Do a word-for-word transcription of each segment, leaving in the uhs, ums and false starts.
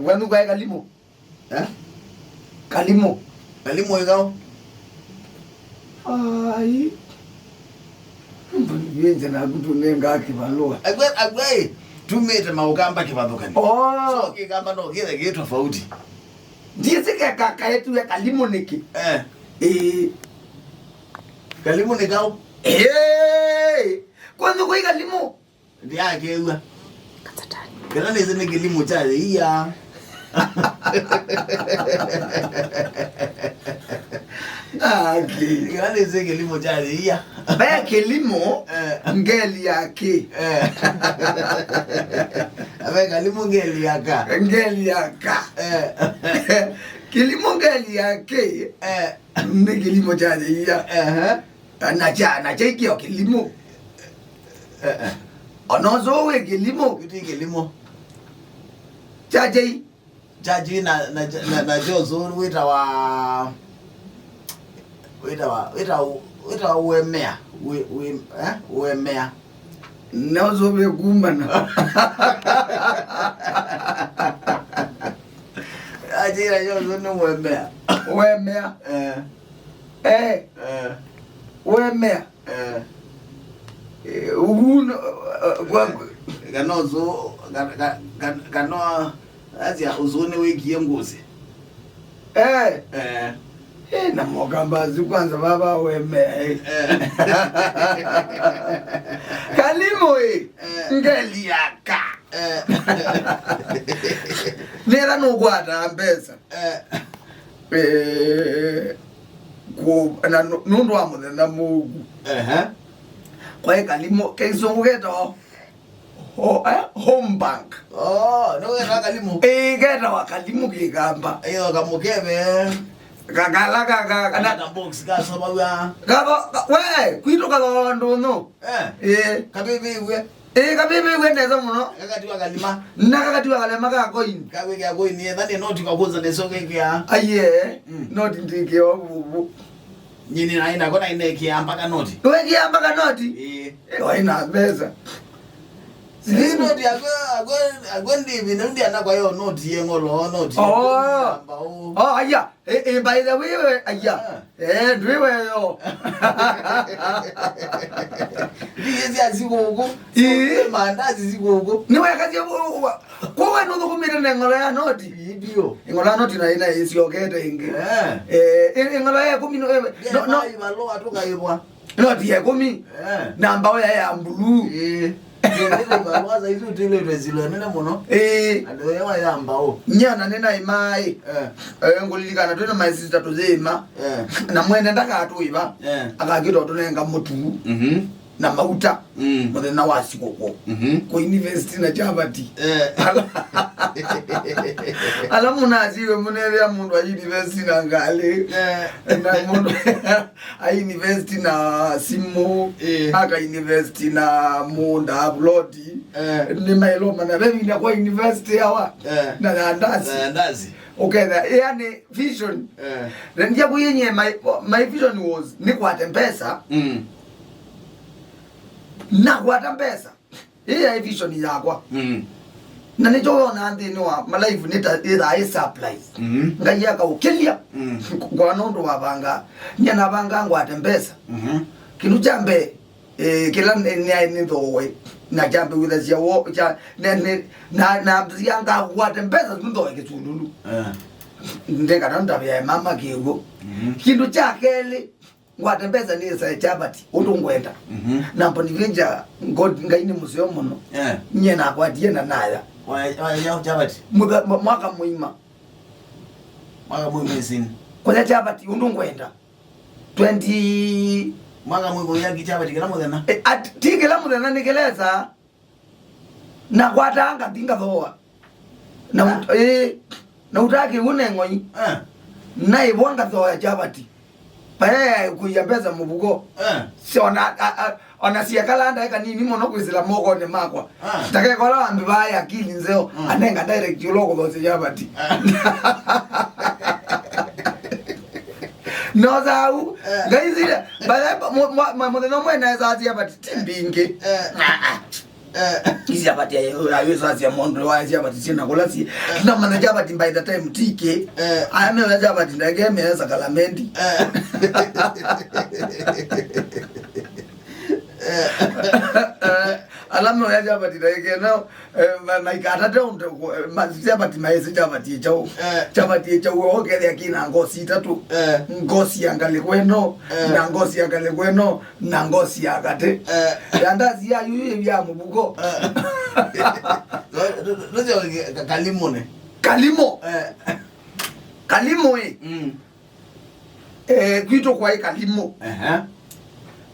Kwanyu kwaĩ Kalimũ? Eh? Kalimũ. Kalimũ ĩkao? Ai. Nĩnze naku tũnengaa kĩvalũa. Agwe, agwe, tumĩte maũkamba kĩvathũkani. Oh. So, kĩkamba no kĩthe kĩ tofauti. Ndiĩsĩ keka kaĩtue Kalimũ nĩkĩ? Eh. Ĩĩ. Kalimũ nĩ kau? Ĩĩ. Kwanyu kwaĩ Kalimũ? Ndiakew'a. Kĩla nĩsĩ nĩ kĩlimũ kya yĩia. Aki. Kĩla nĩsĩ kĩlimũ kya yĩia. Ve kĩlimũ, eh, ngeli ya kĩ? Eh. Ve kalimũ ngeli ya ka. Ngeli ya ka. Eh. Kĩlimũ ngeli ya kĩ? Eh. Nĩ kĩlimũ kya yĩia. Ehe. Na kya, na kya ikĩo kĩlimũ. Eh, eh. Ona ũsũ wĩ kĩlimũ. Kĩti kĩlimũ. Kya kĩ? Kya kĩ na, na, na, na kyosu wĩtawa, wĩtawa, wĩtawa, wĩtawa ũemea. Wĩ, wĩ, eh? Ũemea. Na ũsũvĩe kumana. Ajira yosu nĩ ũemea. Ũemea. Eh. Eh. Eh. Ũemea. Eh. Eh, ũu no, eh, kwa- Kana ũsũ, ka- ka- ka- kana asia ũsũ nĩ wĩkie ngũsĩ. Eh. Eh. Eh, na mokamba asu kwanza baba wemea, eh. Eh. Kalimũ, eh. Eh. Ngeli ya ka. Eh. Nĩla nũkwata mbesa. Eh. Eh, ku- na nũ- nũndũ wa mũthenya mũuku. Ehe. Kwaĩ kalimũ, kĩsũngũ ketawa ho- eh, home bank. Oh, nĩwĩtaa kalimũ? Ĩĩ, ketawa kalimũ kĩkamba. Ĩyo kamũkebe. Kakala kaka kana ka box kasomaw'a. Kaba we, kwitũ kathooa ndũnyũ. Eh. Ĩĩ. Kavĩvĩw'e. Ĩĩ, kavĩvĩw'e nesa mũno. Kakatiwa kalima. Na kakatiwa kalima ka coin. Kawĩkĩa coin, etha nĩ noti kakuza nesa ũkĩkĩa. Aiye, mm, noti ndĩkĩo vuvu. Nyini na ina kona inekĩa mpaka noti. Wekĩa mpaka noti? Ĩĩ. Ĩĩ, waina mbesa. Ĩĩ, noti akwe, akwe, akwe ndivi, ndio ndiana kwa hiyo noti yengolo, noti. Oh. Amba, oh. Oh, aya. Eh, eh, by the way, we, aya. Ah. Eh, ndwĩ weyo. Ndiye sya sikũkũ. Ii. Maandazi sikũkũ. Nĩ wekazie, kwa we nũthũkũmĩte na ĩng'olo ya noti? Ii, ndio. Ĩng'olo ya noti na ina ĩsyokete ĩngĩ. Eh. Eh, ĩ- ĩng'olo ya ĩkũmi no, eh, no, no. Ivalũa tũkaĩvwa. Noti ya ĩkũmi. Eh. Na mbaũ ya ya mbuluu. Ii. Nĩtũivalũa saizi ũtilĩtwe silo nene mũno. Ĩĩ. Andũ ewa ya mbaũ. Nyie ona nĩnaĩmaa ĩ. Eh. Eh, ngũlilikana twĩ na my sister tũyĩĩma. Eh. Na mwene ndakatũĩva. Eh. Akakĩta ũtũnenga mũtu. Mhm. Na mauta. Mm. Mũthenya wa sikũkũ. Mhm. Kũ invest na chavati. Eh. Ala- ala mũnasiwe mũnethĩa mũndũ a invest na ngalĩ. Eh. Na mũndũ a invest na simũ, eh, aka invest na mũũnda, ploti. Eh. Nĩ maĩlo mana ve vinda kwa invest yawa, eh, na yandasi. Na yandasi. Ũketha, yani vision. Eh. Na ndia kuyenye my, my vision was nĩ kwate mbesa. Mm. Na kwata mbesa. Ĩĩ yaĩ vision yakwa. Mm. Na nĩkyo wona nthĩnĩ wa ma life nĩ ta ĩthaa ĩ surprise. Mm. Ngai akaũkĩlya, mm, kwa nũndũ wavanga. Nyie navanga ngwate mbesa. Mhm. Kĩndũ kya mbee, eh, kĩla nĩ- nĩaĩ nĩ thooe. Na kyambĩwĩthasya wo- kya- nĩ- nĩ- na- nambĩsya ngagwate mbesa tu nthoe kĩsululu. Eh. Ndekana ndavĩae mama kĩw'ũ. Mhm. Kĩndũ kya kelĩ, ngwate mbesa nĩĩsae chavati ũndũ ngwenda. Mhm. Na Boniventure God, Ngai nĩ mũseo mũno. Eh. Nyie nakwatie na naya. Waya- waya chavati? Mũtha- mwa- mwaka mũima. Mwaka mũima isini. Kũya chavati ũndũ ngwenda. Twenty. Mwaka mũima ũyaki chavati kĩla mũthenya? Eh, at- ti kĩla mũthenya nĩ kĩlesa. Na kwataa ngathi ngathooa. Na ut- ĩĩ, na ũtakĩw'ũ ne ng'oi. Eh. Naĩvwa ngathooa chavati. Vaya ya kũia mbesa mũvuko. Eh. Si ona, a- a- ona siekala ndaĩ kanini mũno kwĩsĩla mokonĩ makwa. Ah. Takekola wambi vaa ya akili nzeo, mm, anenga direct ũla ũkũthosya chavati. Ah. No thau, eh, ngaisile, vaya mũ- mũ- mũ- mũthenya ũmwe naesaa chavati ti mbingĩ. Eh. Ah, ah. Eh. Isi chapati ya, ya, ya, ya, ya mondo, wa chapati sina kula si. Eh. Tuna mana chapati by the time T K. Eh. Aya me chapati ndege me sakalamenti. Eh. Eh. Ala me chapati ndege no. Eh, ma-, maikatate undu, eh, ma-, chapati maisi chapati chau. Eh. Chapati chau okethia kina ngosi itatu. Eh. Ngosi ya ngalĩko ĩno, eh, na ngosi ya ngalĩko ĩno, na ngosi ya katĩ. Eh. Ya ndazi ya yuyu ya mũvuko. Eh. Ndio, ndio, ndio, ka-, kalimo ne. Kalimo. Eh. Kalimo, eh. Mm. Eh, kwitũ kwaĩ kalimo. Ehe.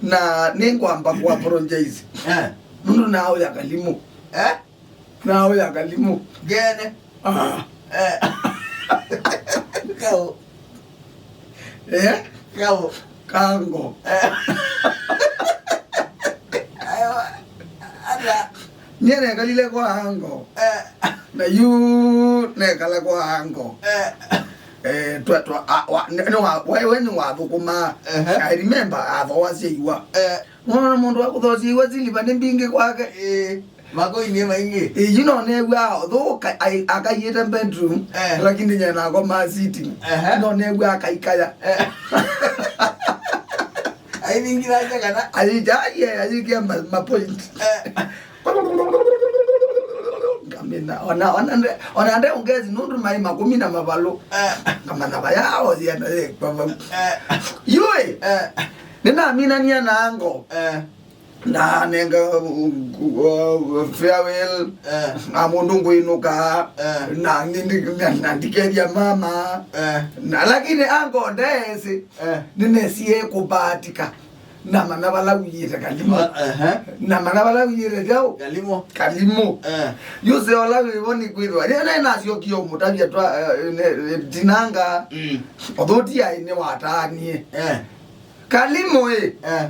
Na nĩngwamba ku apologize. Eh. Nũndũ naũya kalimo. Eh? Naũya kalimo. Ngene. Ah. Eh. Kau. Eh? Kau. Kango. Eh. Ayo. Ata. Nyie nekalile kwa ango. Eh. Na yu nekala kwa ango. Eh. Eh, twa, twa, a, wa, nĩ, nĩ wa, we, we nĩ wathũkũmaa. Ehe. I remember athoa syaiwa. Eh. Nona mũndũ wa kũthoa syaiwa siliva nĩ mbingĩ kwake. Eh. Makoinie maingĩ. Eh, you know, new'a thũka, ai, akaiĩte bedroom, eh, lakini nyena akoma sitting. Ehe. No new'a akaikaya. Eh. Aithingitha nja kana? Aija, aye, ayikia ma, ma point. Eh. Ngamina, ona, ona nde, ona nde ungezi nũndũ mai makũmi na mavalũ. Eh. Ngamana vaya o ciana ye kwa vau. Eh. Yui. Eh. Nĩnaminania na ango. Eh. Na nenga, uh, uh, farewell. Eh. Na mũndũ ngwĩnũka. Eh. Na nindi, na, na ndikethia mama. Eh. Na lakini ango ndesi. Eh. Nĩnesie kũbatika. Na mana vala wiyĩte kalimo. Ah, ehe. Na mana vala wiyĩte kyaũ? Kalimo. Kalimo. Eh. Yuse ola wĩvo nĩ kwĩthwa. Nĩ, nĩ nasyokie ũmũtavya twa, eh, ne, eh, tinanga. Mm. Although ti ai nĩ watanie. Eh. Kalimo ĩ. Eh.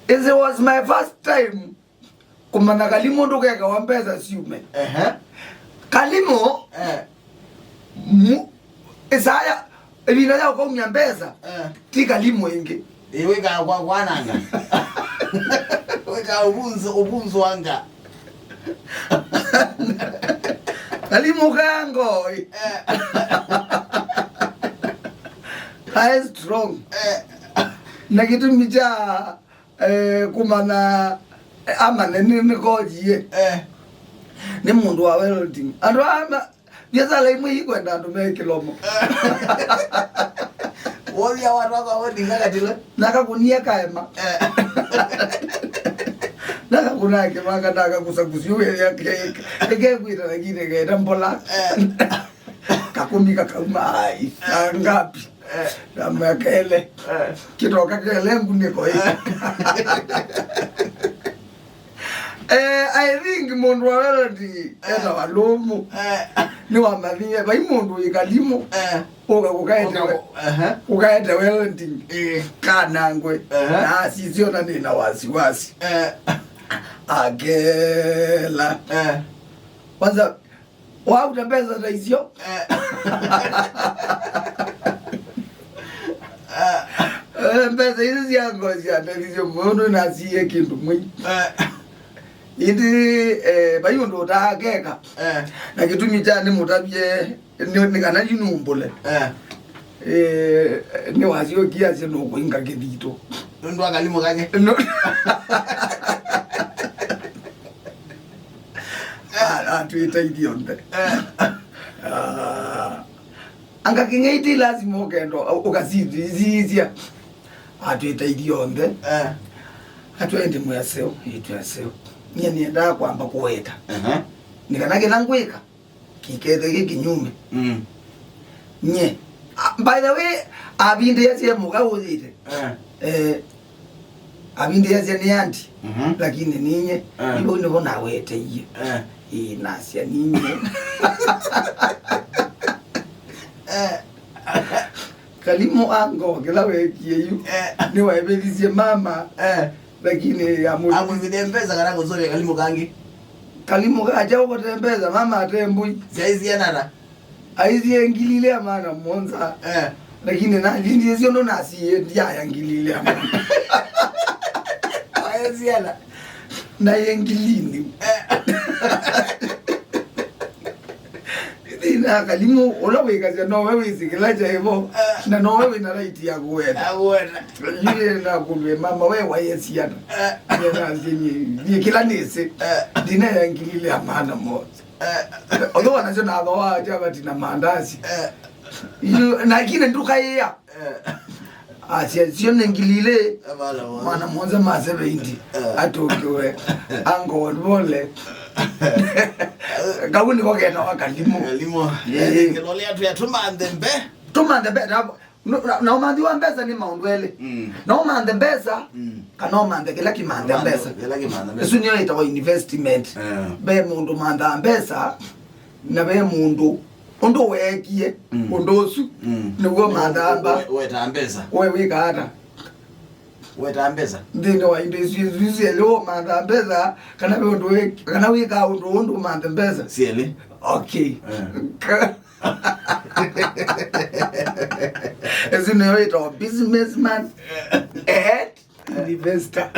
It was my first time kũmanya kalimo ndũkekawa mbesa syume. Ehe. Kalimo. Eh. Mu-, ĩsaa ya, ĩvinda ya ũkaumya mbesa, eh, ti kalimo ĩngĩ. Ĩ, wĩkaa kwa kwananga. Wĩkaa ũvunzo, ũvunzwanga. Kalimo kango. Eh. High strong. Eh. Na kĩtumi kya, eh, kũmanya, eh, amane nĩ, nĩ kojie. Eh. Nĩ mũndũ wa welding. Andũ ama, biasala imwe ikwenda andũ me kĩlomo. Wothia watu wako welding kakatilo. Nakakunia kaema. Eh. Nakakuna kĩmanga, nakakusa kusiu ya ke, ke, ke kwita lakini ke mbola. Eh. Kakumi kakauma, ai, saa ngapi? Eh. Na makele. Eh. Kĩtoka kele ngunĩko ĩ. Eh. Eh, I think mũndũ wa welding, eh, etawa Lũmũ. Eh. Nĩwamathie, vai mũndũ wĩ kalimo. Eh. Ũka kũkaete we-, ũka-, ehe, kũkaete welding. Eh. Kanangwe. Ehe. Na asisyo na nĩ na wasiwasi. Eh. Akela. Eh. Kwanza, wauta mbesa ta icio. Eh. Eh, mbesa icio cia ngo cia ndevisyo mũndũ nasie kĩndũ mwĩ. Eh. Indi, eh, vai ũndũ ũtaakeka. Eh. Na kĩtumi kya nĩ mũtavye nĩ, nĩ kana yu nũmbũle. Eh. Eh, nĩ wasyokie asya nũkũinga kĩthito. Nũndũ wa kalimo kake. No. A-, atwĩta ithyonthe. Eh. Ah. Anga kĩng'ei ti lazima ũkenda ũkasisya. Atwĩta ithyonthe. Eh. Atwende mwĩaseo, ĩtwĩaseo. Nyie nĩendaa kwamba kũweta. Aha. Nĩ kana kĩla ngwĩka kĩkethe kĩ kĩnyume. Mm. Nye. A, by the way, avindĩasye mũka ũyĩte. Eh. Eh, avindĩasye nĩ andi, mhm, lakini ninye, eh, ivo nĩvo naweteie. Eh. Ĩ, nasya ninye. Eh. Kalimo ango, kĩla wekie yu, eh, nĩwaĩvĩthisye mama, eh, lakini amu- amwĩvĩthĩe mbesa kana kũsũvĩa kalimo kangĩ. Kalimo kaja ũkote mbesa, mama ate mbũi. Syaisianana. Aisie ngili ilĩ ya maana mũonza. Eh. Lakini na ngili icio ndo nasiie ndiaya ngili ilĩ ya maana. Waisiana. Na yĩ ngilinĩ. Thĩna ya kalimũ, ũla wĩkasya nowe wĩsĩ kĩla kyaĩvo, na nowe wĩna right ya kũweta. Agweta. Yĩna kũlwe mama we waye siana. Yĩna sienye, yĩ kĩla nĩsĩ. Ndina ya ngilile amana mo. Although anasyo na athoa aja bati na mandasi. Yu, lakini ndukaĩa. Asya sio nĩ ngili ilĩ, mwana mũonza ma seventy, atũkiwe. Angoni vole. Kau nĩko ketawa kalimũ. Kalimũ. Ĩĩ. Kĩlolea tũya tũmanthe mbe. Tũmanthe mbe, na, na, na ũmanthi wa mbesa nĩ maũndũ elĩ. Na ũmanthe mbesa, kana ũmanthe kĩla kĩmanthe mbesa. Kĩla kĩmanthe mbesa. Ĩsu nĩyo ĩtawa investment. Ve mũndũ manthaa mbesa, na ve mũndũ ũndũ weekie ũndũ ũsu nĩw'o mathamba. Weta mbesa. We wĩka ata? Weta mbesa. Nthĩnĩ wa indo isu isu syelĩ ũmantha mbesa, kana ve ũndũ wĩ- kana wĩkaa ũndũ ũndũ ũmanthe mbesa. Syelĩ. Okay. Ĩsu nĩyo ĩtawa businessman and investor.